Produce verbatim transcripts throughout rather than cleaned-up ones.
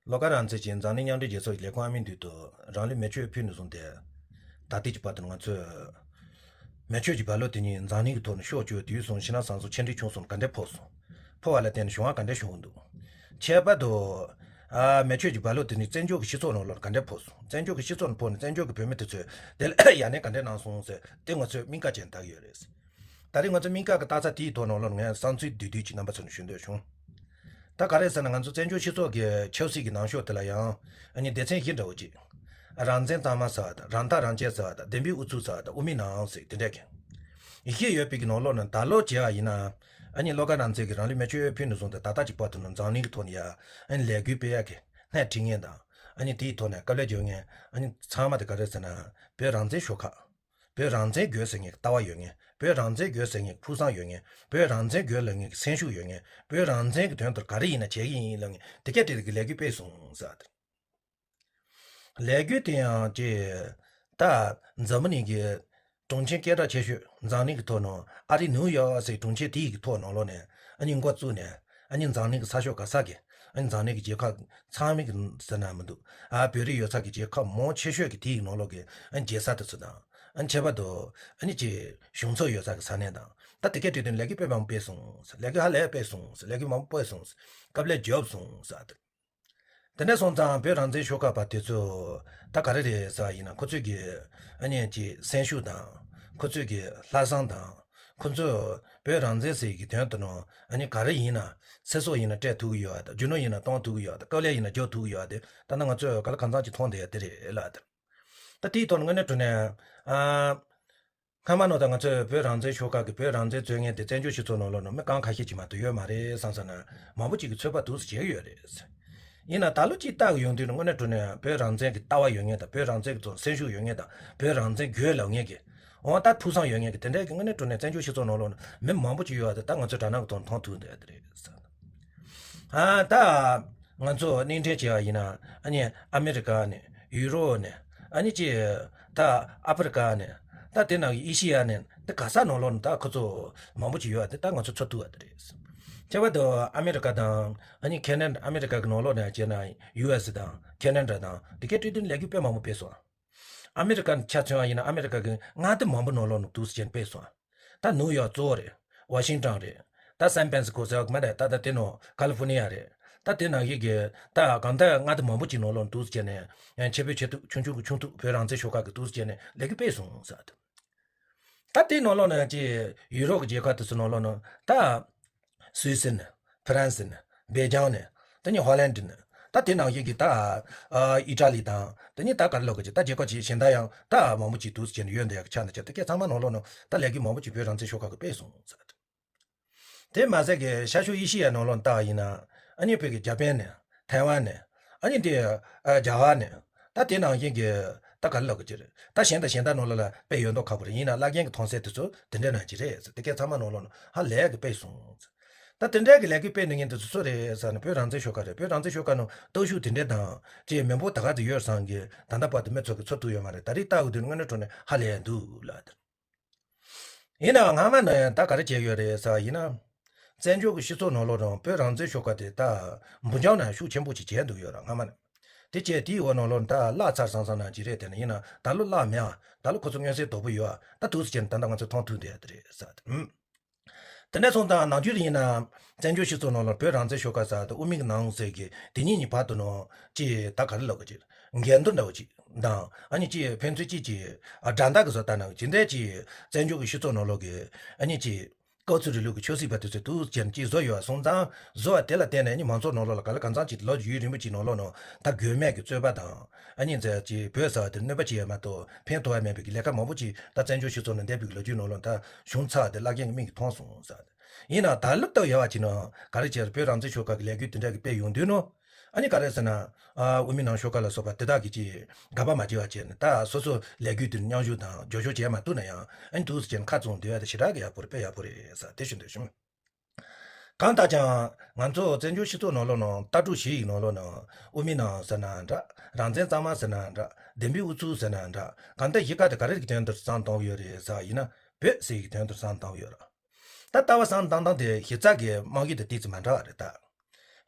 བློ་དགའ་རང་བཙན་གྱིས་འཛམ་གླིང་མཉམ་འབྲེལ་རྒྱལ་ཚོགས་ཀྱི་ལས་ཁུངས་ཨ་མིན་འདུས་དུ་རང་ལུས་མེ་མཆོད་ཕུལ་ནས་བཟུང་སྟེ། ད་ལྟའི་གི་བར་དུ་ང་ཚོས་མེ་མཆོད་ཀྱི་རྦ་ཀློག་དེ་ཉིད་འཛམ་གླིང་གི་ཐོག་ནས་ཤོར་བཅུག་དུས་སོང་ཕྱི་ནང་གསང་གསུམ་ཆེ་འབྲིང་ཆུང་གསུམ་ག་འདྲས་ཕོག་སོང་། ཕོག་པ་ལ་བརྟེན་ནས་བྱུང་བ་ག་འདྲས་བྱུང་འདུག་ཁྱད་པར་དུ། ཨ་མེ་མཆོད་ཀྱི་རྦ་ཀློག་དེ་ནི་བཙན་བྱོལ་གྱི་སྤྱི་ཚོགས་ནང་ལོགས་ག་འདྲས་ཕོག་སོང་། བཙན་བྱོལ་གྱི་སྤྱི་ཚོགས་ནང་ཕོག་ནས་བཙན་བྱོལ་གྱི་བོད་མི་དེ་ཚོས་དེ་ལ་ཡ་ནས་ག་འདྲས་གནང་སོང་ཟེར་དེ་ང་ཚོས་སྨིན་དཀའ་ཅན་ལྟ་གི་ཡོད་རེད། ད་རེས་ང་ཚོ་སྨིན་དཀའ་གི་ལྟ་ཚ་དེའི་ཐོག་ནང་ལོགས་ངས་བསམ་ཚུལ་བསྡུས་བསྡུས་ཅིག་རྣམ་པ་ཚོ་ནས་ཞུ་འདོད་བྱུང་། ད་ག་རེ་ཟེར་ན་ང་ཚོ་བཙན་བྱོལ་སྤྱི་ཚོགས་ཀྱི་ཆབ་སྲིད་ཀྱི་ནང་ཤོག་དེ་ལ་ཡང་ཨ་ནི་སྡེ་ཚན་བཞི་འདྲ་བོ་ཅིག་རང་བཙན་གཙང་མ་ཟེར་བ་དང་རང་ཐག་རང་བཅད་ཟེར་བ་དང་བདེན་པའི་ཨུ་ཚུགས་ཟེར་བ་དང་དབུ་མའི་ནང་ཟེར་དེ་འདྲས་ཀྱི་ཡི་གེ་ཡོད་པའི་གི་ནང་ལོགས་ནས་ད་ལོ་བྱས་པ་ཡིན་ན་ཨ་ནི་བློ་དགའ་རང་བཙན་གྱིས་རང་ལུས་མེ་མཆོད་ཕུལ་ནས་བཟུང་སྟེ་ད་ལྟ་གཅིག་བར་དུ་ནང་འཛམ་གླིང་གི་ཐོག་ནས་ཡ་ཨ་ནི་ལས་འགུལ་སྤེལ་ཡག་གི་སྣེ་ཁྲིད་མཁན་དང་ཨ་ནི་དེའི་ཐོག་ནས་དཀའ་ལས་རྒྱག་མཁན་ཨ་ནི་ཚང་མ་དེ་ག་རེ་ཟེར་ན་བོད་རང་བཙན་ཤོག་ཁག་བོད་རང་བཙན་དགོས་ཟེར་མཁན་གྱི་ལྟ་བ་ཡོད་མཁན། བོད་རང་བཙན་དགོས་ཟེར་མཁན་གྱི་ཕུགས་བསམ་ཡོད་མཁན། བོད་རང་བཙན་དགོས་ལབ་མཁན་གྱི་སེམས་ཤུགས་ཡོད་མཁན། བོད་རང་བཙན་གྱི་དོན་དུ་ག་རེ་ཡིན་ན་བྱེད་ཀྱི་ཡིན་ལབ་མཁན་དེ་ག་དེ་རིགས་ཀྱི་ལས་འགུལ་སྤེལ་སོང་ཟེར། ལས་འགུལ་དེ་ཡང་ཅེ་ད་འཛམ་བུ་གླིང་གི་གྲོང་ཁྱེར་སྐད་གྲགས་ཆེ་ཤོས་འཛམ་གླིང་གི་ཐོག་ནང་ཨ་རི་ནིའུ་ཡོག་ཟེར་གྲོང་ཁྱེར་དེའི་གི་ཐོག་ནང་ལོགས་ནས་ཨ་ནི་འགོ་བཙུགས་ནས། ཨ་ནི་འཛམ་གླིང་གི་ས་ཕྱོགས་ག་ས་གི་ཨ་ནི་འཛམ་གླིང་གི་རྒྱལ་ཁབ་ཚང་མའི་གི་ཟེར་ན་མི་འདུག་ཨ་བོད་རིགས་ཡོད་ས་གི་རྒྱལ་ཁབ་མང་ཆེ་ཤོས་ཀྱི་དེའི་ནང་ལོགས་ཀྱི་ཨ་ནི་རྒྱལ་ས་དེ་ཚོ་དང་ཨ་ནི་ཁྱད་པར་དུ་ཨ་ནི་ཅི་གཞུང་ཚབ་ཡོད་ས་གི་ས་གནས་དང་ད་དེ་གའི་གྲོས་དོན་ལས་འགུལ་དཔེ་མང་པོ་སྤེལ་སོང་ཟེར། ལས་འགུལ་ཧ་ལས་སྤེལ་སོང་ཟེར། ལས་འགུལ་མང་པོ་སྤེལ་སོང་ཟེར། སྐབས་ལས་རྒྱོབ་སོང་ཟེར། དེ་ནས་སོང་ཙང་བོད་རང་བཙན་ཤོག་ཁག་པ་དེ་ཚོ་ད་ག་རེ་རེད་ཟེར་བ་ཡིན་ན་ཁོ་ཚོས་ཀྱི་ཨ་ནི་ཅི་སེམས་ཤུགས་དང་ཁོ་ཚོས་ཀྱི་ལྷག་བསམ་དང་། ཁོ་ཚོས་བོད་རང་བཙན་ཟེར་གྱི་དོན་དུ་ནོ་ཨ་ནི་ག་རེ་ཡིན་ན་ཚེ་སྲོག་ཡིན་ན་སྤྲད་ཐུབ་ཀྱི་ཡོད་ཨ་ད་རྒྱུ་ནོར་ཡིན་ན་གཏོང་ཐུབ་ཀྱི་ཡོད་ཨ་ད་དཀའ་ལས་ཡིན་ན་རྒྱག་ཐུབ་ཀྱི་ཡོད་ཨ་དེ་ད་ནི་ང་ཚོས་ག་ལ་གང་འཚམ་ཅིག་མཐོང་བསྡད་ཡ་དེ་རེད་ལ་ཨ་ད། ད་དེའི་ཐོག་ནས་དངོས་གནས་དྲང་གནས་ཨ། སྔ་མ་ནོ་ད་ང་ཚོས་བོད་རང་བཙན་ཤོག་ཁག་གི་བོད་རང་བཙན་རྩོད་མཁན་དེ་བཙན་བྱོལ་སྤྱི་ཚོགས་ནང་ལོགས་ནང་མི་རྐང་ཁ་ཤས་ཅིག་མ་གཏོགས་ཡོད་མ་རེད་བསམ་ས་ན་མང་པོ་ཅིག་གིས་ཚོད་དཔག་འདུག་སེ་བྱེད་ཀྱི་ཡོད་རེད། ཡིན་ན་ད་ལོ་གཅིག་ལྟ་གི་ཡོང་དུས་ནི་དངོས་གནས་དྲང་གནས་བོད་རང་བཙན་གྱི་ལྟ་བ་ཡོད་མཁན་དང་བོད་རང་བཙན་གྱི་ཐོག་སེམས་ཤུགས་ཡོད་མཁན་དང་བོད་རང་བཙན་དགོས་ལབ་མཁན་གྱི་འོ་ད་ཕུགས་བསམ་ཡོད་མཁན་གྱི་དེ་འདྲའི་གི་དངོས་གནས་དྲང་གནས་བཙན་བྱོལ་སྤྱི་ཚོགས་ནང་ལོགས་ནང་མི་མང་པོ་ཅིག་ཡོད་པ་དེ་ད་ང་ཚོ་དྲ་ནང་གི་ཐོག་མཐོང་ཐུབ་འདུག་ཡ་དེ་རེད། ཨ་ད། ང་ཚོ་གླིང་ཕྲན་བྱས་པ་ཡིན་ན་ཨ་ནི་ཨ་མེ་རི་ཀ་ནས་ཡུ་རོབ་ནས་ཨ་ནི་ཅི་ད་ཨ་ཕི་རི་ཀ་ནས་ད་དེ་ནང་ཨེ་ཤི་ཡ་ནས་ད་ག་ས་ནང་ལོགས་ནས་ད་ཁོ་ཚོ་མང་པོ་ཅིག་ཡོད་པ་དེ་ད་ང་ཚོ་ཚོར་ཐུབ་པ་དེ་རེད། ཁྱད་པར་དུ་ཨ་མེ་རི་ཀ་དང་ཨ་ནི་ཁེ་ན་ཨ་མེ་རི་ཀ་གི་ནང་ལོགས་ནས་བྱས་ན་ཡུ་ཨེ་སི་དང་ཁེ་ན་ཌ་དང་དེ་གའི་འཕྲོད་བསྟེན་ལས་འགུལ་དཔེ་མང་པོ་སྤེལ་སོང་། ཨ་མེ་རི་ཀ་ཆ་མཚོན་པ་ཡིན་ན་ཨ་མེ་རི་ཀ་གི་མངའ་སྡེ་མང་པོ་ནང་ལོགས་ནས་འདུག་སེ་བྱས་ནས་སྤེལ་སོང་། ད་ནིའུ་ཡོག་གཙོ་བོ་རེད། ཝ་ཤིང་ཊོན་རེད། ད་སན་ཕན་སི་ཀོ་ཟེར་བ་མ་རེད། ད་ད་དེ་ནོ་ཀ་ལི་ཧྥོ་ནི་ཡ་རེད། ད་དེ་ནང་བཞིན་གྱི་ད་གང་ལྟར་མངའ་སྡེ་མང་པོ་ཅིག་ནང་ལོགས་འདུག་སེ་བྱས་ནས་ཆེ་བོའི་ཆེ་ཐུག་ཆུང་ཆུང་གི་ཆུང་ཐུག་བོད་རང་བཙན་ཤོག་ཁག་གི་འདུག་སེ་བྱས་ནས་ལས་འགུལ་སྤེལ་སོང་ཟེར། ད་དེ་ནང་ལོགས་ནས་ཀྱི་ཡུ་རོབ་ཀྱི་རྒྱལ་ཁབ་དེ་ཚོ་ནང་ལོགས་ནས་ད། སུད་སི་ནས། ཧྥ་རན་སི་ནས། སྦེལ་ཇམ་ནས། ད་ནི་ཧོ་ལན་ཌི་ནས། ད་དེ་ནང་བཞིན་གྱི་ད། ཨི་ཊ་ལི་དང་། ད་ནི་ད་ག་རེ་ལབ་དགོས་ཀྱི་ད་རྒྱལ་ཁབ་ཅིག་གཞན་དག་ཡང་ད་མང་པོ་ཅིག་འདུག་སེ་བྱས་ནས་ཡོད་འདི་ཡག་ཆ་ནས་ཆ་ད་སྐད་ཚང་མ་ནང་ལོགས་ནང་ད་ལས་འགུལ་མང་པོ་ཅིག་བོད་རང་བཙན་ཤོག་ཁག་གིས་སྤེལ་སོང་ཟེར། དེ་མ་ཟད་ཀྱི་ཤར་ཕྱོགས་ཨེ་ཤི་ཡའི་ནང་ལོགས་ལྟ་བ་ཡིན་ན། ཨ་ནི་བོད་ཀྱི་ཇ་པན་ནས། ཐའེ་ཝན་ནས། ཨ་ནི་དེ། ཨ་རྒྱ་གར་ནས། ད་དེ་ནང་བཞིན་གྱི་ད་ག་རེ་ལབ་དགོས་ཀྱི་རེད། ད་གཞན་དང་གཞན་དག་ནང་ལོགས་ལ་དཔེ་ཡོད་མདོག་ཁ་པོ་རེད། ཡིན་ན་བླ་རྒན་གྱི་མཐོང་གསལ་དེ་ཚོ་དེ་འདྲ་ནང་གི་རེད་ཟེར། དེ་སྐད་ཚང་མ་ནང་ལོགས་ནང་ཧ་ལས་ཀྱི་སྤེལ་སོང་ཟེར། ད་དེ་འདྲ་གི་ལས་འགུལ་སྤེལ་ནས་ཉིན་དེ་ཚོ་སུ་རེད་ཟེར་ན་བོད་རང་བཙན་ཤོག་ཁག་རེད། བོད་རང་བཙན་ཤོག་ཁག་ནང་སྟོབས་ཤུགས་དེ་འདྲ་དང་ཅེས་མི་འབོར་ད་ག་ཚོད་ཡོད་བསམ་གི་ད་ལྟ་བར་དུ་མི་ཚོ་གི་ཚོར་ཐུབ་ཡོད་མ་རེད། ད་རེས་ལྟ་འོ་དུས་དངོས་གནས་དྲང་གནས་ཧ་ལས་འདུག་ལ། ཡིན་ནའང་སྔ་མ་ནས་ད་ག་རེ་བྱས་ཡོད་རེད་ཟེར་བ་ཡིན་ན། བཙན་བྱོལ་གྱི་སྤྱི་ཚོགས་ནང་ལོགས་ནང་བོད་རང་བཙན་ཤོག་ཁག་དེ་ད་འབུར་འཇོམས་ནང་ཤུགས་ཆེན་པོ་ཅིག་བྱས་འདུག་ཡོད་ར་སྔ་མ་ནས། དེ་བྱས་དེའི་འོག་ནང་ལོགས་ད་བརླག་ཚར་སོང་ས་ནང་ཅིག་རེད། དེ་ནས་ཡིན་ན་ད་ལོ་བརླག་མེད་ཨ། ད་ལོ་ཁོ་ཚོ་མངོན་གསལ་དོད་པོ་ཡོད་ཨ། ད་འདུག་སེ་བྱས་ནས་ད་ལྟ་ང་ཚོས་མཐོང་ཐུབ་བསྡད་ཡོད་དེ་རེད་ཟེར་ཏེ། དེ་འདྲ་སོང་ཙང་ནམ་རྒྱུན་ཡིན་ན་བཙན་བྱོལ་སྤྱི་ཚོགས་ནང་ལ་བོད་རང་བཙན་ཤོག་ཁག་ཟེར་དེ་དབུ་མའི་ནང་ཟེར་གི་དེ་གཉིས་གཉིས་བར་དུ་ནང་ཅི་ད་ག་རེ་ལབ་གི་ཅི་འགལ་འདུ་འདྲ་བོ་ཅིག་དང་ཨ་ནི་ཅི་ཕན་ཚུན་ཅི་ཅི་ཨ་དགྲ་ཟླ་གི་བཟོ་ལྟ་ན་ཅི་འདྲ་ཅི་བཙན་བྱོལ་གི་སྤྱི་ཚོགས་ནང་ལོགས་གི་ཨ་ནི་ཅི་སྐབས་སུ་རིང་ལུགས་ཀྱི་ཆབ་སྲིད་པ་དེ་ཚོས་དུ་ཅན་ཅི་བཟོ་ཡོད་སོང་ཙང་བཟོ་བ་དེ་ལ་བརྟེན་ནས་ནི་མང་ཚོགས་ནང་ལོགས་ལ་ག་ལ་གང་འཚམ་ཅིག་ལོ་ཡུན་རིང་པོ་ཅིག་ནང་ལོགས་ནང་ད་དགོས་མེད་ཀྱི་རྩོད་པ་དང་ཨ་ནི་མཛད་ཅི་བོད་ཟེར་བ་དེ་གནོད་པ་ཅི་ཡང་མ་གཏོགས་ཕན་ཐོགས་ཡ་མེད་པའི་གི་ལས་ཀ་མང་པོ་ཅིག་ད་བཙན་བྱོལ་སྤྱི་ཚོགས་ནང་འདས་པའི་གི་ལོ་རྒྱུས་ནང་ལོགས་ད་བྱུང་ཚར་བ་དེ་བླ་རྒན་གྱི་མིག་གིས་མཐོང་སོང་ཟེར། ཡིན་ནའང་ད་ལོ་ལྟ་ཡག་བ་ཅིག་ནང་ག་རེ་བྱས་རེད། བོད་རང་བཙན་ཤོག་ཁག་གི་ལས་འགུལ་དེ་འདྲ་གི་སྤེལ་ཡོང་དུས་ནོ། ཨ་ནི་ག་རེ་ཟེར་ན། ཨ་དབུ་མའི་ནང་ཤོག་ཁག་ལ་སོགས་པ་དེ་དག་གི་ཅིག་དགག་པ་མ་བྱས་པ་བྱས་ནས་ད་སོ་སོ་ལས་འགུལ་དེ་མཉམ་ཞུགས་དང་རྒྱབ་སྐྱོར་བྱས་མ་ཐུབ་ན་ཡང་ཨ་ནི་འདུག་སེ་བྱས་ནས་ཁ་བཙུམ་སྡོད་ཡ་དེ་ཞེ་དྲག་གི་ཡག་པོ་རེད། དཔེ་ཡག་པོ་རེད་ཟེར་དེ་ཞུ་འདོད་བྱུང་། གང་ལྟར་ཀྱང་ང་ཚོ་བཙན་བྱོལ་སྤྱི་ཚོགས་ནང་ལོགས་ནང་ལྟ་གྲུབ་བཞི་ཡི་ནང་ལོགས་ནང་དབུ་མའི་ནང་ཟེར་ན་འདྲ། རང་བཙན་གཙང་མ་ཟེར་ན་འདྲ། བདེན་པའི་ཨུ་ཚུགས་ཟེར་ན་འདྲ། གང་ལྟར་གཞིས་ཀ་དེ་ག་རེ་གི་དོན་དུ་བསམ་བཏང་ཡོད་རེད་ཟེར་བ་ཡིན་ན་བོད་ཟེར་གི་དོན་དུ་བསམ་བཏང་ཡོད་རེད། ད་ལྟ་བ་བསམ་བཏང་སྟངས་དེ་གཞི་རྩ་གི་དམངས་ཡོད་དང་ཏོག་ཙམ་མ་འདྲ་བ་རེད་ད།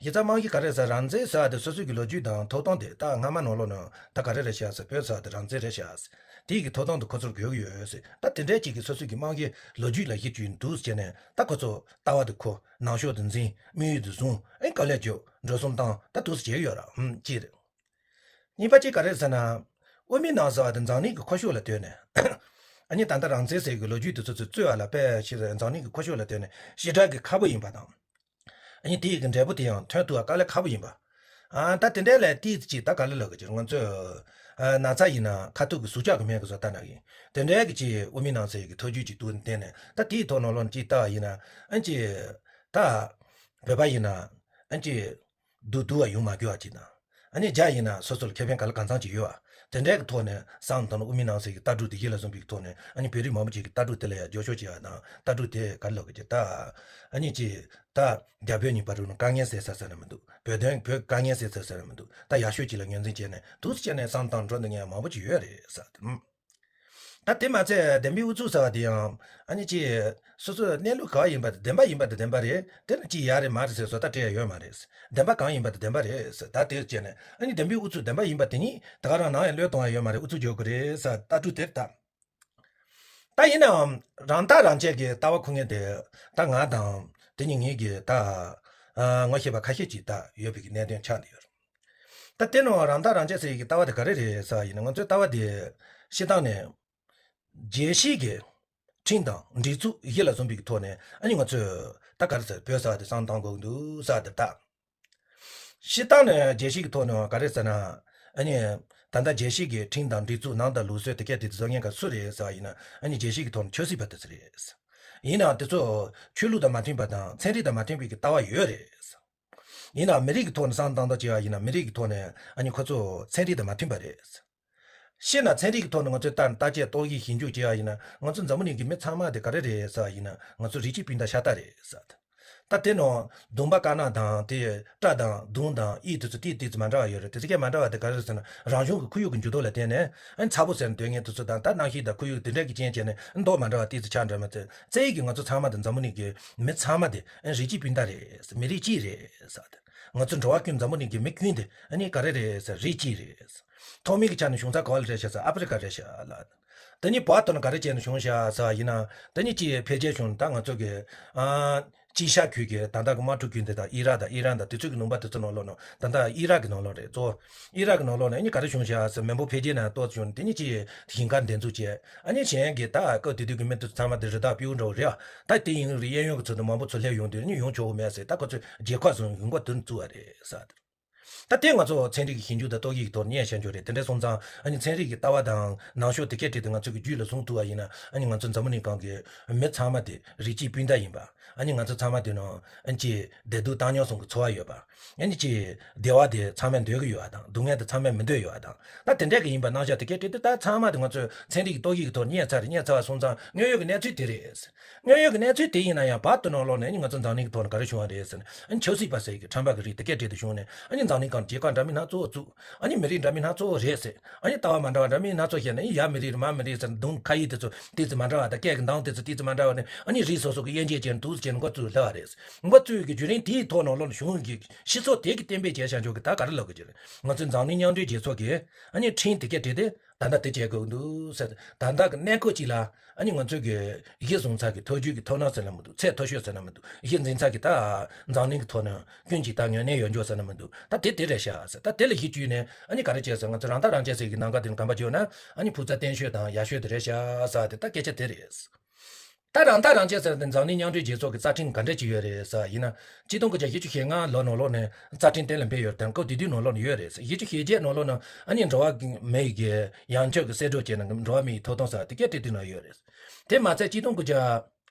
གཞི་རྩ་རྨང་གཞི་ག་རེ་ཟེར། རང་བཙན་ཟེར་བ་དེ་སོ་སོའི་གི་ལོ་རྒྱུས་དང་ཐོབ་ཐང་དེ་ད་སྔ་མ་ནང་ལོགས་ནས་ད་ག་རེ་རེད་ཤག་ཟེར། བོད་ཟེར་བ་དེ་རང་བཙན་རེད་ཤག་ཟེར། དེའི་གི་ཐོབ་ཐང་དེ་ཁོ་ཚོར་དགོས་ཀྱི་ཡོད་ཟེར། ད་དེ་འདྲའི་ཅིག་གི་སོ་སོའི་གི་རྨང་གཞི་ལོ་རྒྱུས་ལ་གཞི་བཅོལ་འདུག་ཟེར་ནས། ད་ཁོ་ཚོ་ལྟ་བ་དེ་ཁོ། ནང་ཤོག་དེ་འཛིན། དམིགས་ཡུལ་དེ་བཟུང་། ཨེ་དཀའ་ལས་རྒྱོབ། འགྲོ་སོང་བཏང་། ད་འདུག་སེ་བྱས་ཡོད་ར། ཧུམ། གཅིག་རེད། གཉིས་པ་གཅིག་ག་རེ་ཟེར་ན། དབུ་མའི་ལམ་ཟེར་བ་དེ་འཛམ་གླིང་གི་ཁ་ཕྱོགས་ལ་ལྟོས་ནས། ཨ་ནི་ད་ལྟ་རང་བཙན་ཟེར་གི་ལོ་རྒྱུས་དེ་ཚོ་ཚོ་རྩོད་པ་ལ་དཔེ་ཞིག་འཛམ་གླིང་གི་ཁ་ཕྱོགས་ལ་ལྟོས་ནས་ཞེ་དྲག་གི་ཁག་པོ་ཡིན་པ་དང་། ཨ་ནི་དེའི་གི་འབྲས་བུ་དེ་ཡང་ཐོན་ཐུབ་པ་དཀའ་ལས་ཁག་པོ་ཡིན་པ། ཨ། ད་དེ་འདྲའི་ལས་ཏིས་ཅིག་ད་ག་ལེ་ལོ་གི་ཅིག་ང་ཚོས། ཨ། ན་ཚ་ཡིན་ན་ཁ་ཐུག་གི་ཟུག་ཆག་གི་སྨན་གི་བཟོ་ལྟ་ན་ཡིན། དེ་འདྲའི་གི་ཅིག་དབུ་མའི་ལམ་ཟེར་གི་ཐབས་ཇུས་ཅིག་འདུག་བསྟན་ནས། ད་དེའི་ཐོག་ནང་ལོགས་ཅིག་ལྟ་བ་ཡིན་ན། ཨ་ནི་ཅིག་ད་བོད་པ་ཡིན་ན། ཨ་ནི་ཅིག་སྡུག་སྡུག་བ་ཡོང་མ་དགོས་པ་ཅིག་དང་། ཨ་ནི་རྒྱ་ཡིན་ན་སོ་སོ་ལ་ཁེ་ཕན་ག་ལ་གང་འཚམ་ཅིག་ཡོད་པ། དེ་འདྲའི་གི་ཐོག་ནས་བསམ་བློ་བཏང་ན། དབུ་མའི་ལམ་ཟེར་གི་ལྟ་གྲུབ་དེ་གཞི་ལ་བཟུང་བའི་གི་ཐོག་ནས། ཨ་ནི་བོད་རིགས་མང་པོ་ཅིག་གི་ལྟ་གྲུབ་དེ་ལ་ཡང་རྒྱབ་སྐྱོར་བྱེད་པ་དང་། ལྟ་གྲུབ་དེ་ག་ལ་ལོ་གི་ཅིག་ད། ཨ་ནི་ཅིག་ད་རྒྱ་བོད་གཉིས་བར་དུ་ནི་དཀའ་ངལ་སེལ་ས་ཟེར་ན་མི་འདུག་བོད་དོན་བོད་དཀའ་ངལ་སེལ་ས་ཟེར་ན་མི་འདུག་ད་ཡག་ཤོས་ཅིག་ལ་ངོས་འཛིན་བྱས་ནས་འདུག་སེ་བྱས་ནས་བསམ་བཏང་འགྲོ་འདི་ངས་མང་པོ་ཅིག་ཡོད་རེད་ཟེར། ད་དེ་མ་ཚད་བདེན་པའི་ཨུ་ཚུགས་ཟེར་བ་དེ་ཡང་། ཨ་ནི་ཅིག་སོ་སོའི་གནས་ལུགས་ག་བ་ཡིན་པ་དེ་བདེན་པ་ཡིན་པ་དེ་བདེན་པ་རེད། དེ་ནི་ཅིག་ཡག་རེད་མ་རེད་ཟེར་བཟོ་ལྟ་སྤྲད་ཡ་ཡོད་མ་རེད། བདེན་པ་གང་ཡིན་པ་དེ་བདེན་པ་རེད་ཟེར། ད་དེ་བྱས་ནས་ཨ་ནི་བདེན་པའི་ཨུ་ཚུགས་བདེན་པ་ཡིན་པ་དེ་ཉིད་ད་ག་རང་ནང་ཡང་བློས་གཏོང་ཡ་ཡོད་མ་རེད། ཨུ་ཚུགས་རྒྱག་གི་རེད་ཟེར། ལྟ་གྲུབ་དེར་ད། ད་ཡིན་ནའང་རང་ཐག་རང་བཅད་ཀྱི་ལྟ་བ་འཁུར་མཁན་དེ་ད་ང་དང་། དེ་ཉིད་ངེད་ཀྱི་ད། ཨ། ངོ་ཤེས་པ་ཁ་ཤས་ཅིག་ད་ཡོད་པའི་གི་གནད་དོན་ཆགས་བསྡད་ཡོད་རེད། ད་དེ་ནང་རང་ཐག་རང་བཅད་ཟེར་ཡི་གི་ལྟ་བ་དེ་ག་རེ་རེད་ཟེར་བ་ཡིན་ན། ང་ཚོའི་ལྟ་བ་དེ་སྤྱིར་བཏང་ནས་རྒྱལ་སྤྱིའི་གི་ཁྲིམས་དང་སྒྲིག་འཛུགས་གཞི་ལ་བཟུང་བའི་གི་ཐོག་ནས། ཨ་ནི་ང་ཚོས་ད་ག་རེ་ཟེར། བོད་ཟེར་བ་དེ་བསམ་བློ་གཏོང་དགོས་ཀྱི་འདུག་ཟེར་བ་དེ་ལྟ། སྤྱིར་བཏང་ནས་རྒྱལ་སྤྱི་གི་ཐོག་ནས་ག་རེ་ཟེར་ན། ཨ་ནི་ད་ལྟ་རྒྱལ་སྤྱི་གི་ཁྲིམས་དང་སྒྲིག་འཛུགས་ནང་དང་ལུགས་སྲོལ་དེ་གས་དེ་བཟོ་མཁན་ག་སུ་རེད་ཟེར་བ་ཡིན་ན། ཨ་ནི་རྒྱལ་སྤྱི་གི་ཐོག་ནས་ཆབ་སྲིད་པ་དེ་ཚོ་རེད། ཡིན་ནའང་དེ་ཚོ་ཆོས་ལུགས་དང་མ་མཐུན་པ་དང་ཚན་རིག་དང་མ་མཐུན་པའི་གི་ལྟ་བ་ཡོད་རེད། ཡིན་ནའང་མི་རིགས་ཀྱི་ཐོག་ནས་བསམ་བློ་བཏང་སྟངས་བྱས་པ་ཡིན་ན། མི་རིགས་ཀྱི་ཐོག་ནས་ཨ་ནི་ཁོ་ཚོ་ཚན་རིག་དང་མ་མཐུན་པ་རེད། སྤྱིར་ན་ཚན་རིག་གི་ཐོག་ནས་ང་ཚོས་ལྟ་བརྟག་དཔྱད་རྟོག་ཞིབ་ཞིབ་འཇུག་བྱས་པ་ཡིན་ན། ང་ཚོ་འཛམ་བུ་གླིང་གི་མི་ཚང་མ་དེ་ག་རེ་རེད་ཟེར་བ་ཡིན་ན། ང་ཚོ་རིགས་གཅིག་སྤུན་ཟླ་ཤ་སྟག་རེད་ཟེར། ད་དེ་ནང་གདོང་པ་དཀར་ནག་དང་། དེ་སྐྲ་དང་གདོང་དང་དབྱིབས་དེ་ཚོ་ཏིག་ཏིག་ཙམ་མ་འདྲ་བ་ཡོད་རེད། དེ་ཚོ་སྐད་མ་འདྲ་བ་དེ་ག་རེ་རེད་ཟེར་ན། རང་བྱུང་གི་ཁོར་ཡུག་གི་འགྱུར་ལྡོག་ལ་བརྟེན་ནས། ཨ། ཚ་པོ་ཟེར་ནས་འདོད་མཁན་དེ་ཚོ་དང་། ད་གནམ་གཤིས་དང་ཁོར་ཡུག་དེ་འདྲ་གི་རྐྱེན་བྱས་ནས་མདོག་མ་འདྲ་བ་ཏིག་ཙམ་ཆགས་འདྲ་མ་ཚད། རྩ་བའི་གི་ང་ཚོ་ཚང་མ་དེ། འཛམ་བུ་གླིང་གི་མི་ཚང་མ་དེ། ཨ། རིགས་གཅིག་སྤུན་ཟླ་རེད། མི་རིགས་གཅིག་རེད་ཟེར། ང་ཚོ་འགྲོ་བ་ཀུན། འཛམ་བུ་གླིང་གི་མི་ཀུན་དེ་ཨ་ནི་ག་རེ་རེད་ཟེར། རིགས་གཅིག་རེད། ཐོག་མའི་གི་ཆ་ནས་བྱུང་ས་ག་བ་ལ་རེད་ཤག་ཟེར། ཨ་ཕི་རི་ཀ་རེད་ཤག་ལ། དེ་ནི་བར་དུ་ནི་ག་རེ་བྱས་ནས་བྱུང་ཤག་ཟེར་བ་ཡིན་ན། དེ་ནི་ཅིག་འཕེལ་རྒྱས་བྱུང་། ད་ང་ཚོ་གི། ཨ། དཀྱིལ་ཤར་ཁུལ་གྱི་ད་ལྟ་གི་དམག་འཁྲུག་རྒྱུན་དེ་དང་། ཨི་རག་དང་། ཨི་རན་དང་། དེ་ཚོ་གི་ལུང་པ་དེ་ཚོ་ནང་ལོགས་ནང་། ད་ལྟ་ཨི་རག་གི་ནང་ལོགས་རེད། གཙོ་བོ་ཨི་རག་གི་ནང་ལོགས་ནས་ཨ་ནི་ག་རེ་བྱུང་ཤག་ཟེར། མི་འབོར་འཕེལ་རྒྱས་ནང་ཏོག་ཙམ་བྱུང་། དེ་ནི་ཅིག་ཞིང་ཁ་འདེབས་འཛུགས་བྱས། ཨ་ནི་གཞན་གྱི་ད་སྐབས་དེ་དུས་ཀྱི་མི་དེ་ཚང་མ་དེ་རི་དྭགས་སྤྱིལ་བུ་འདྲ་བོ་རེད་ཨ། ད་དེ་ཡིན་རེད། གཡས་གཡོན་གྱི་ཚོ་དེ་མང་པོ་ཚུར་སླེབས་ཡོང་དུས་ཨ་ནི་ཡོང་ཆོག་གི་མེད་ཟེར། ད་ཁོ་ཚོས་རྒྱལ་ཁབ་བཟོ་ཡོང་འགོ་དེ་བཙུགས་པ་རེད་ཟེར། ད་དེ་ང་ཚོ་ཚན་རིག་གི་ཞིབ་འཇུག་དང་རྟོག་ཞིབ་ཀྱི་ཐོག་ནས་བཤད་རྒྱུ་རེད། དེ་འདྲ་སོང་ཙང་ཨ་ནི་ཚན་རིག་གི་ལྟ་བ་དང་ནང་ཤོག་དེ་སྐད་བྲིས་ཏེ་ང་ཚོ་གི་རྒྱུད་ལ་བཟུང་ཐུབ་པ་ཡིན་ན། ཨ་ནི་ང་ཚོ་འཛམ་བུ་གླིང་སྒང་གི་མི་ཚང་མ་དེ་རིགས་གཅིག་སྤུན་ཟླ་ཡིན་པ། ཨ་ནི་ང་ཚོ་ཚང་མ་དེ་ནང་ཨ་ནི་ཅིག་བདེ་སྡུག་བཏང་སྙོམས་སོང་གི་ཚོར་བ་ཡོད་པ། ཨ་ནི་ཅིག་བདེ་བ་དེ་ཚང་མས་འདོད་ཀྱི་ཡོད་པ་དང་། སྡུག་བསྔལ་དེ་ཚང་མས་མི་འདོད་ཡོད་པ་དང་། ད་དེ་འདྲ་གི་ཡིན་པ། ནང་ཤོག་དེ་སྐད་བྲིས་ཏེ་ད་ཚང་མ་དེ་ང་ཚོ་ཚན་རིག་གི་རྟོག་ཞིབ་ཀྱི་ཐོག་རྙེད་ཚར་རེད། རྙེད་ཚར་བ་སོང་ཙང་དངོས་ཡོད་ཀྱི་གནས་ཚུལ་དེ་རེད། དངོས་ཡོད་ཀྱི་གནས་ཚུལ་དེ་ཡིན་ན་ཡང་བར་དུ་ནང་ལོགས་ནས་ཨ་ནི་ང་ཚོ་འཛམ་གླིང་གི་ཐོག་ནས་ག་རེ་བྱུང་བ་རེད་ཟེར་ན། ཨ་ནི་ཆབ་སྲིད་པ་ཟེར་གྱི་ཁྲམ་པ་གི་རིགས་དེ་སྐད་བྲིས་ཏེ་བྱུང་ནས། ཨ་ནི་འཛམ་གླིང་སྒང་རྒྱལ་ཁབ་འདྲ་མིན་སྣ་ཚོགས་བཙུགས། ཨ་ནི་མི་རིགས་འདྲ་མིན་སྣ་ཚོགས་རེད་ཟེར། ཨ་ནི་ལྟ་བ་མ་འདྲ་བ་འདྲ་མིན་སྣ་ཚོགས་བཤད་ནས། ཨ་ནི་ཡ་མི་རིགས་རེད། མ་མི་རིགས་ཟེར། གདོང་ཁ་དབྱེ་དེ་ཚོ་ཏིག་ཙམ་མ་འདྲ་བ་དང་། སྐད་ཀྱི་གདངས་དེ་ཚོ་ཏིག་ཙམ་མ་འདྲ་བ་ནས། ཨ་ནི་རིགས་སོ་སོ་གི་དབྱེ་འབྱེད་བྱས་ནས་འདུག་སེ་བྱས་ནས་འགོ་བཙུགས་སླེབས་པ་རེད། འགོ་བཙུགས་ཀྱི་བརྒྱུད་རིམ་དེའི་ཐོག་ནང་ལོགས་ནས་བྱུང་གི་སྤྱི་ཚོགས་དེ་གི་གཏན་འབེབས་བྱས་བཞག་ཆོག་གི་ད་ག་རེ་ལབ་དགོས་ཀྱི་རེད། ང་ཚོའི་འཛམ་གླིང་མཉམ་འབྲེལ་རྒྱལ་ཚོགས་ཀྱི་ཨ་ནི་ཁྲིམས་དེ་སྐད་བྲིས་ཏེ། ད་ལྟ་དེ་བྱེད་དགོས་འདུག་ཟེར། ད་ལྟ་གི་གནས་སྐབས་ཅིག་ལ་ཨ་ནི་ང་ཚོས་གི་གཞི་བཟུང་ཚར་གི་ཐབས་ཇུས་ཀྱི་ཐོབ་ཐང་ཟེར་ན་མི་འདུག་ཚད་མཐོ་ཤོས་ཟེར་ན་མི་འདུག་གཞི་འཛིན་ཚར་གི་ད་འཛམ་གླིང་གི་ཐོག་ནས་ཀུན་གྱིས་ད་ངོས་ལེན་ཡོད་འཇོག་ཟེར་ན་མི་འདུག་ད་དེ་དེ་རེད་ཤག་ཟེར། ད་དེ་ལ་གཞི་བཅོལ་ནས་ཨ་ནི་ག་རེ་བྱས་ཟེར། ང་ཚོ་རང་ཐག་རང་བཅད་ཟེར་གི་ནང་ག་དེ་ནས་གོམ་པ་བརྒྱབ་ན། ཨ་ནི་ཕུགས་རྩ་བརྟན་ཤོས་དང་ཡག་ཤོས་དེ་རེད་ཤག་ཟེར། དེ་ད་སྐད་ཆ་དེ་རེད། ད་རང་ཐག་རང་བཅད་ཟེར་དེ་འཛམ་གླིང་མཉམ་འབྲེལ་རྒྱལ་ཚོགས་ཀྱི་རྩ་ཁྲིམས་ག་འདྲ་ཅིག་ཡོད་རེད་ཟེར་ཡིན་ན། ཆིག་སྟོང་དགུ་བརྒྱ་བཞི་བཅུ་ཞེ་ལྔ་ལོ་ནང་ལོགས་ནས་རྩ་ཁྲིམས་གཏན་ལ་འབེབས་ཡོད་རེད། དེང་སྐབས་དེ་དུས་ནང་ལོགས་ནས་ཡོད་རེད་ཟེར། བཞི་བཅུ་ཞེ་བརྒྱད་ནང་ལོགས་ནས་ཨ་ནི་འགྲོ་བ་མིའི་གི་ཡང་ཁྱབ་ཀྱི་གསལ་སྒྲོག་བྱས་ནས། འགྲོ་བ་མིའི་ཐོབ་ཐང་ཟེར་དེ་སྐད་བྲིས་དུས་ནང་ཡོད་རེད། དེ་མ་ཚད་ཆིག་སྟོང་དགུ་བརྒྱ་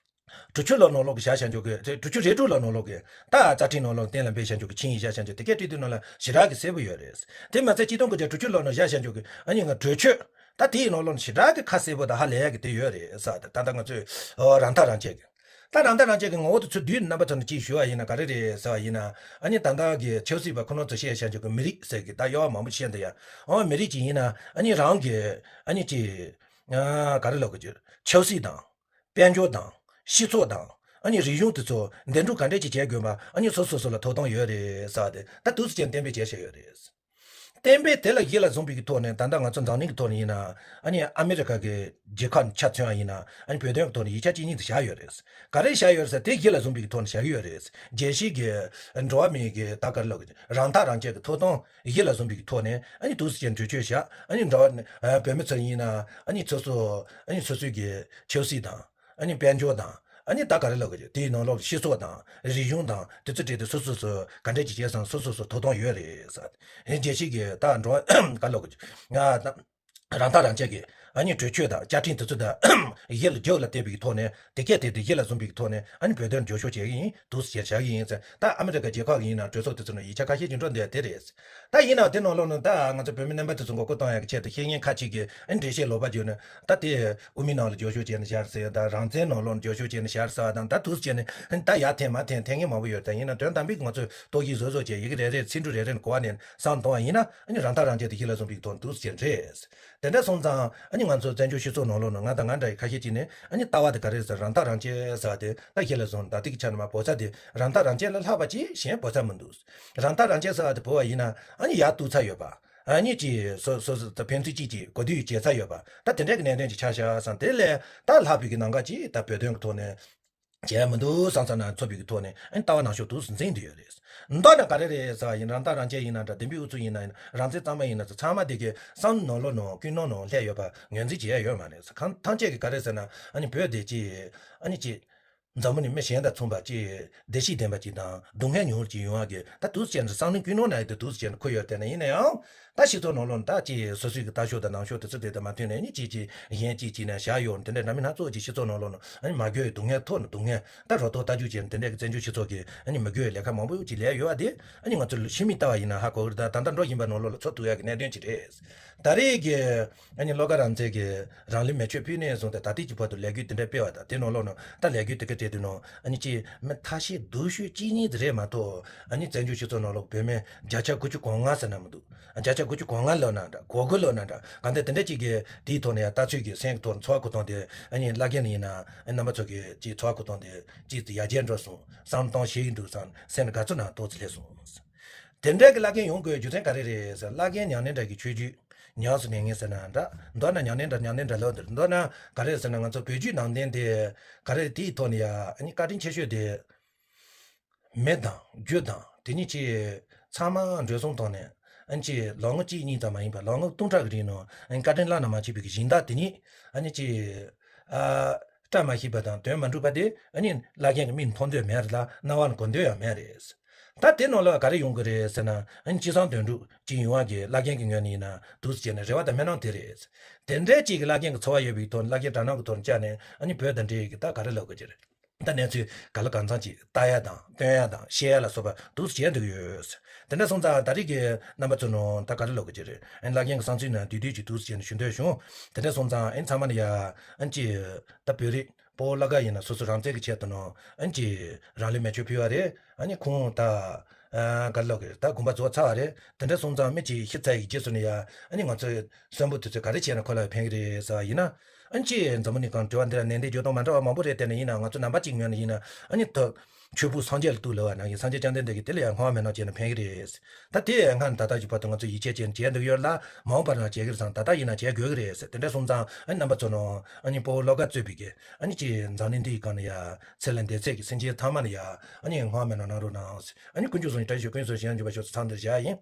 དྲུག་ཅུ་ལོ་ནང་ལོགས་ཀྱི་བཞག་བཞག་འཇོག་གི། དེ་དྲུག་ཅུ་རེ་དྲུག་ལོ་ནང་ལོགས་ཀྱི་ད་རྩ་ཁྲིམས་ནང་ལོགས་གཏན་ལ་འབེབས་བཞག་འཇོག་གི་ཆིངས་ཡིག་བཞག་བཞག་འཇོག་དེ་སྐད་བྲིས་དུས་ནང་ལ་ཞེ་དྲག་གི་གསལ་པོ་ཡོད་རེད། དེ་མ་ཚད་ཆིག་སྟོང་དགུ་བརྒྱ་དྲུག་ཅུ་ལོ་ནང་བཞག་བཞག་འཇོག་གི་ཨ་ནི་ང་གྲོས་ཆོད། ད་དེའི་ནང་ལོགས་ནས་ཞེ་དྲག་གི་ཁ་གསལ་པོ་དང་ཧ་ལས་ཡག་གི་དེ་ཡོད་རེད་ཟེར། ད་ད་ལྟ་ང་ཚོས་ཨོ་རང་ཐག་རང་བཅད་ཀྱི། ད་རང་ཐག་རང་བཅད་ཀྱི་ངོ་བོ་དེ་ཚོ་བསྡུས་རྣམ་པ་ཚོ་ནས་ཅིག་ཞུ་བ་ཡིན་ན་ག་རེ་རེད་ཟེར་བ་ཡིན་ན། ཨ་ནི་ད་ལྟ་གི་ཆབ་སྲིད་པ་ཁོ་རང་ཚོ་བཤད་བཞག་འཇོག་གི་མི་རིགས་ཟེར་གི་ད་གཡོ་བ་མང་པོ་བཤད་འདུག་ཡ། ཨོ་མི་རིགས་ཅིག་ཡིན་ན་ཨ་ནི་རང་གི་ཨ་ནི་ཅིག་ཨ་ག་རེ་ལབ་དགོས་ཀྱི། ཆབ་སྲིད་དང་། དཔལ་འབྱོར་དང་། སྤྱི་ཚོགས་དང་ ཨ་ནི་རིག་གཞུང་དེ་ཚོ་འདེམས་སྒྲུག་ག་འདྲས་ཅིག་བྱེད་དགོས་པ་ཨ་ནི་སོ་སོ་སོ་ལ་ཐོབ་ཐང་ཡོད་རེད་ཟེར་བ་དེ་ད་འདུག་སེ་བྱས་གཏན་འབེབས་བྱས་བཞག་ཡོད་རེད། གཏན་འབེབས་དེ་ལ་གཞི་ལ་བཟུང་བའི་གི་ཐོག་ནས་ད་ལྟ་ང་ཚོ་འཛམ་གླིང་གི་ཐོག་ནས་ཡིན་ན་ཨ་ནི་ཨ་མི་རི་ཀ་གི་རྒྱལ་ཁབ་ཆ་མཚོན་པ་ཡིན་ན་ཨ་ནི་བོད་དོན་གི་ཐོག་ནས་ཡིག་ཆ་གཅིག་གཉིས་དེ་བཞག་ཡོད་རེད། ག་རེ་བཞག་ཡོད་རེད་ཟེར་དེ་གཞི་ལ་བཟུང་བའི་གི་ཐོག་ནས་བཞག་གི་ཡོད་རེད། རྒྱལ་སྤྱིའི་གི་འགྲོ་བ་མིའི་གི་ད་ག་རེ་ལབ་དགོས་རང་ཐག་རང་བཅད་ཀྱི་ཐོབ་ཐང་གཞི་ལ་བཟུང་བའི་གི་ཐོག་ནས་ཨ་ནི་འདུག་སེ་བྱས་གྲོས་ཆོད་བཞག་ཨ་ནི་འགྲོ་བ་ནི་ཨ་བོད་མི་ཚོ་ཡིན་ན་ཨ་ནི་སོ་སོ་ཨ་ནི་སོ་སོའི་གི་ཆབ་སྲིད་དང་ཨ་ནི་དཔལ་འབྱོར་དང་ཨ་ནི་ད་ག་རེ་ལབ་དགོས་རེད། དེའི་ནང་ལོགས་སྤྱི་ཚོགས་དང་རིག་གཞུང་དང་དེ་ཚོ་བྲིས་ཏེ་སོ་སོ་སོ་ག་འདྲས་ཀྱི་བྱས་སང་སོ་སོ་སོ་ཐོབ་ཐང་ཡོད་རེད་ཟེར། རྒྱལ་སྤྱིའི་གི་ད་འགྲོ་བ་ག་ལབ་དགོས་རེད། ང་ད། རང་ཐག་རང་བཅད་ཀྱི་ཨ་ནི་གྲོས་ཆོད་དང་བཅའ་ཁྲིམས་དེ་ཚོ་དང་གཞི་ལ་རྒྱབ་ལ་བལྟས་པའི་ཐོག་ནས་དེ་སྐད་དེ་དེ་གཞི་ལ་བཟུང་བའི་ཐོག་ནས་ཨ་ནི་བོད་དོན་རྒྱབ་སྐྱོར་བྱེད་ཀྱི་ཡིན་འདུག་སེ་བྱས་བཞག་གི་ཡིན་ཟེར། ད་ཨ་མི་རི་ཀ་རྒྱལ་ཁབ་ཀྱི་ཡིན་ན་གྲོས་ཚོགས་དེ་ཚོ་ནང་ཡིག་ཆ་ཁ་ཤས་ཀྱིས་འགྲོ་འདོད་དེ་རེད། ད་ཡིན་ན་དེ་ནང་ལོགས་ནས་ད་ང་ཚོ་བོད་མི་རྣམ་པ་དེ་ཚོ་མགོ་སྐོར་གཏོང་ཡག་གི་ཆེད་དུ་བཤད་མཁན་ཁ་ཅིག་གིས་ཨ་ནི་འགྲེལ་བཤད་ལོག་པ་བརྒྱབ་ནས་ད་དེ་དབུ་མའི་ནང་ལ་རྒྱབ་སྐྱོར་བྱས་ནས་བཞག་ཟེར་ཡ་དང་རང་བཙན་ནང་ལོགས་ནས་རྒྱབ་སྐྱོར་བྱས་ནས་བཞག་ཟེར་བ་དང་ད་འདུག་སེ་བྱས་ནས་ཨ་ནི་ད་ཡར་འཐེན་མར་འཐེན་འཐེན་མཁན་མང་པོ་ཡོད། ད་ཡིན་ན་དོན་དམ་པའི་ང་ཚོས་རྟོག་ཞིབ་བཟོ་བཟོ་བྱས་ཡི་གེ་རེ་རེ་ཚིག་འབྲུ་རེ་རེ་ནས་གོ་བ་ནས་བསམ་གཏོང་བ་ཡིན་ན་ཨ་ནི་རང་ཐག་རང་བཅད་དེ་གཞི་ལ་བཟུང་བའི་ཐོག་འདུག་སེ་བྱས་རེད། དེ་འདྲ་སོང་ཙང་ཨ་ནི་ང་ཚོ་བཙན་བྱོལ་སྤྱི་ཚོགས་ནང་ལོགས་ནང་ང་དང་ང་འདྲ་ཡི་ཁ་ཤས་ཅིག་ནས་ཨ་ནི་ལྟ་བ་དེ་ག་རེ་ཟེར་རང་ཐག་རང་བཅད་ཟེར་བ་དེ་ད་གཞི་ལ་བཟུང་ད་ལྟའི་ཆ་ནས་མ་བོད་ས་དེ་རང་ཐག་རང་བཅད་ལས་ལྷག་པ་ཅིག་གཞན་བོད་ས་མི་འདུག་རང་ཐག་རང་བཅད་ཟེར་བ་དེ་བོད་པ་ཡིན་ན་ཨ་ནི་ཡར་གཏུག་ཚར་ཡོད་པ། ཨ་ནི་ཅིག་སོ་སོ་སོ་ཕན་ཚུན་གཅིག་གཅིག་གོ་བསྡུར་བྱས་ཚར་ཡོད་པ་ད་དེ་འདྲའི་གི་གནད་དོན་ཅིག་ཆགས་ཤག་བསམ། དེ་ལས་ད་ལྷག་པའི་གི་ནང་ག་ཅིག་ད་བོད་དོན་གི་ཐོག་ནས་བྱས་མི་འདུག་བསམ་བསམ་ན་ཚོགས་པའི་གི་ཐོག་ནས་ཨ་ནི་ལྟ་བ་ནང་ཤོག་འདུག་འཛིན་བསྡད་ཡོད་རེད། མདོར་ན་ག་རེ་རེད་ཟེར་བ་ཡིན་རང་ཐག་རང་བཅད་ཡིན་ན་འདྲ་བདེན་པའི་ཨུ་ཚུགས་ཡིན་ན་ཡིན་རང་བཙན་གཙང་མ་ཡིན་ན་ཚང་མ་དེ་གི་བསམ་བློ་ནང་ལོགས་ནང་ཀུན་སློང་ནང་སླེབས་ཡོད་པ་ངོས་འཛིན་བྱེད་ཡ་ཡོད་མ་རེད། གང་ཐམས་ཅད་ཀྱིས་ག་རེ་ཟེར་ན་ཨ་ནི་བོད་དེ་ཅིག་ཨ་ནི་ཅིག་འཛམ་བུ་གླིང་མི་གཞན་དང་མཚུངས་པ་ཅིག་བདེ་སྐྱིད་ལྡན་པ་ཅིག་དང་སྡུག་བསྔལ་མྱོང་བ་ཅིག་ཡོང་བ་གི་ད་འདུག་སེ་བྱས་ནས་བསམ་བློའི་ཀུན་སློང་ནང་ཡོད་དེ་འདུག་སེ་བྱས་ནས་འཁོད་ཡོད། དེ་ནས་ཡིན་ན་ཡང་ད་སྤྱི་ཚོགས་ནང་ལོགས་ནས་ད་ཅིག་སོ་སོའི་གི་ལྟ་ཕྱོགས་དང་ནང་ཕྱོགས་དེ་ཚོ་དེ་དང་མ་མཐུན་ནས་ནི་ཅིག་ཅིག་གཞན་ཅིག་ཅིག་ནས་བཞག་ཡོད། དེ་འདྲ་འདྲ་མིན་སྣ་ཚོགས་ཀྱི་སྤྱི་ཚོགས་ནང་ལོགས་ནས་ཨ་ནི་མ་དགོས་པའི་སྡུག་བསྔལ་ཐོག་ནས་སྡུག་བསྔལ་ད་རོ་ཐོག་ལྟ་རྒྱུ་བྱས་ནས་དེ་འདྲ་གི་བཙན་བྱོལ་སྤྱི་ཚོགས་ཀྱི་ཨ་ནི་མི་དགོས་པའི་ལས་ཀ་མང་པོ་ཅིག་ལས་ཡོད་པ་དེ་ཨ་ནི་ང་ཚོ་ཕྱི་མིག་ལྟ་བ་ཡིན་ན་ཧ་གོ་གི་རེད། ད་ད་ལྟ་འགྲོ་བཞིན་པ་ནང་ལོགས་ལ་ཚོར་ཐུབ་ཡག་གི་གནད་དོན་ཅིག་རེད། ད་རེས་ཀྱི་ཨ་ནི་བློ་དགའ་རང་བཙན་གྱི་རང་ལུས་མེ་མཆོད་ཕུལ་ནས་བཟུང་སྟེ་ད་ལྟའི་གི་བར་དུ་ལས་འགུལ་དེ་འདྲ་སྤེལ་བ་དང་དེ་ནང་ལོགས་ནང་ད་ལས་འགུལ་དེ་ག་སྤྲད་དུས་ནང་ཨ་ནི་ཅིག་མི་ཐ་ཤལ་སྡུག་ཤོས་གཅིག་གཉིས་དེ་རེད་མ་གཏོགས་ཨ་ནི་བཙན་བྱོལ་སྤྱི་ཚོགས་ནང་ལོགས་བོད་མི་བརྒྱ་ཆ་དགུ་བཅུ་གོ་ལྔ་ཟེར་ན་མི་འདུག་བརྒྱ་ཆ་དགུ་བཅུ་གོ་ལྔ་ལབ་ན་འདྲ་གོ་དགུ་ལབ་ན་འདྲ་གང་ལྟར་དེ་འདྲ་ཅིག་གི་དེའི་ཐོག་ནས་ཡང་ལྟ་ཚུལ་གྱི་སེམས་ཀྱི་ཐོག་ནས་ཚོར་བ་གོ་སྟངས་དེ་ཨ་ནི་བླ་རྒན་ཡིན་ན་ཨ་ནི་རྣམ་པ་ཚོ་གི་ཅིག་ཚོར་བ་གོ་སྟངས་དེ་ཅིག་ཡར་རྒྱས་འགྲོ་སོང་བསམ་གཏོང་བྱེད་ཀྱི་འདུག་བསམ་སེམས་ལ་དགའ་ཚོར་ནང་ཏོག་ཙམ་སླེབས་སོང་། དེ་འདྲའི་གི་བླ་རྒན་ཡོང་དགོས་རྒྱུ་མཚན་ག་རེ་རེད་ཟེར། བླ་རྒན་ཉམས་ལེན་འདྲ་གི་ཆོས་བརྒྱུད་ཉམས་སུ་ལེན་མཁན་ཟེར་ན་འདྲ། མདོར་ན་ཉམས་ལེན་འདྲ་ཉམས་ལེན་འདྲ་ལོ་འདིར་མདོར་ན་ག་རེ་ཟེར་ན་ང་ཚོ་བོད་བརྒྱུད་ནང་བསྟན་དེ་ག་རེ་དེའི་ཐོག་ནས་ཡ་ཨ་ནི་བཀའ་དྲིན་ཆེ་ཤོས་དེ་མི་དང་རྒྱུ་དང་དེ་གཉིས་ཀྱི་ཚང་མ་འགྲོ་སོང་བཏང་ནས་ཨ་ནི་ཅི་ལོ་ངོ་གཅིག་གཉིས་ཙམ་མ་ཡིན་པར་ལོ་ངོ་སྟོང་ཕྲག་གི་རིང་ནང་ཨ་ནི་བཀའ་དྲིན་བླ་ན་མ་མཆིས་པའི་གི་སྦྱིན་བདག་དེ་གཉིས་ཨ་ནི་ཅི་ཨ། བཀྲ་མ་ཤིས་པ་དང་དོན་མ་འགྲུབ་པ་དེ་ཨ་ནི་བླ་རྒན་གྱི་མིག་མཐོང་འདོད་མེད་རེད་ལ་རྣ་བ་ལ་གོ་འདོད་ཡང་མེད་རེད། ད་དེ་ནང་ལ་ག་རེ་ཡོང་གི་རེད་ཟེར་ན་ཨ་ནི་ཅི་བསམ་དོན་འགྲུབ་ཅིག་ཡོང་བ་གི་བླ་རྒན་གྱི་ངོས་ནས་ཡིན་ན་འདུག་སེ་བྱས་ནས་རེ་བ་དང་སྨོན་ལམ་དེ་རེད། དེ་འདྲའི་ཅིག་གི་བླ་རྒན་གྱི་ཚོར་བ་ཡོད་པའི་ཐོག་ནས་བླ་རྒན་དགྲ་ནག་གི་ཐོག་ནས་བཅར་ནས་ཨ་ནི་བོད་དང་འབྲེལ་ཡོད་ཀྱི་ད་ག་རེ་ལབ་དགོས་ཀྱི་རེད། ད་གནས་ཚུལ་ག་ལ་གང་འཚམ་ཅིག་ལྟ་ཡ་དང་སྟོན་ཡ་དང་བཤད་ཡ་ལ་སོགས་པ་འདུག་སེ་བྱས་འདུག་ཡོད། དེ་འདྲ་སོང་ཙང་ད་རེས་ཀྱི་རྣམ་པ་ཚོ་ནང་ད་ག་རེ་ལབ་དགོས་ཀྱི་རེད། ཨ་ནི་བླ་རྒན་གྱི་བསམ་ཚུལ་ནང་བསྡུས་བསྡུས་ཅིག་འདུག་སེ་བྱས་ནས་ཞུ་འདོད་བྱུང་། དེ་འདྲ་སོང་ཙང་ཨ་ནི་ཚང་མ་ལ་ཡ་ཨ་ནི་ཅི་ད་བོད་རིགས་སྤོ་བོ་བླ་དགའ་ཡིན་ན་སོ་སོ་རང་བཙན་གྱི་ཆེད་དུ་ནང་ཨ་ནི་ཅི་རང་ལུས་མེ་མཆོད་ཕུལ་བ་རེད། ཨ་ནི་ཁོང་ད་ཨ་ག་རེ་ལབ་དགོས་རེད། ད་དགོངས་པ་རྫོགས་ཚར་བ་རེད། དེ་འདྲ་སོང་ཙང་མི་གཅིག་ཤི་ཚར་ཡི་རྗེས་སུ་ནི་ཡ་ཨ་ནི་ང་ཚོའི་གསོན་པོ་དེ་ཚོས་ག་རེ་བྱས་ན་ཁོ་ལ་ཕན་གི་རེད་ཟེར་བ་ཡིན་ན། ཨ་ནི་ཅི་འཛམ་བུ་གླིང་གང་དྲི་བ་འདི་ལ་ནན་ཏན་བརྗོད་སྟངས་མ་འདྲ་བ་མང་པོ་རེད། དེ་ནས་ཡིན་ན་ང་ཚོ་རྣམ་པ་གཅིག་ངོས་ནས་ཡིན་ན་ཨ་ནི་ད་ཆོས་ཕུང་སངས་རྒྱས་ལ་གཏུགས་ལབ་པ་ནང་བཞིན་སངས་རྒྱས་བཅོམ་ལྡན་འདས་ཀྱིས་དེ་ལ་ཡང་སྔོན་མ་མེད་ནང་བྱས་ན་ཕན་གི་རེད། ད་དེ་སྔར་ནས་ད་ལྟ་གི་བར་དུ་ང་ཚོ་ཡིད་ཆེས་བྱས་བྱས་འདུག་ཡོད་ལ་མ་འོངས་པར་ཡང་བྱེད་གི་རེད་བསམ། ད་ལྟ་ཡིན་ན་བྱེད་དགོས་གི་རེད་ཟེར། དེ་འདྲ་སོང་ཙང་ཨ་ནི་རྣམ་པ་ཚོ་ནང་ཨ་ནི་སྤོ་བོ་བློ་དགའ་གཙོས་པའི་གི་ཨ་ནི་ཅི་འཛམ་གླིང་འདིའི་སྒང་ནས་ཡ་ཚེ་ལས་འདས་ཚད་ཀྱི་སེམས་ཅན་ཚང་མ་ལ་ཡ་ཨ་ནི་སྔོན་མ་མེད་ནང་གནང་རོགས་གནང་ཟེར། ཨ་ནི་ཀུན་སྤྱོད་བཟང་ཞིང་བཀྲ་ཤིས་ཤོག་ཀུན་སོང་ཞིང་འཇུག་པ་ཤོག་ཚང་འདིར་བཞག་ཡིན།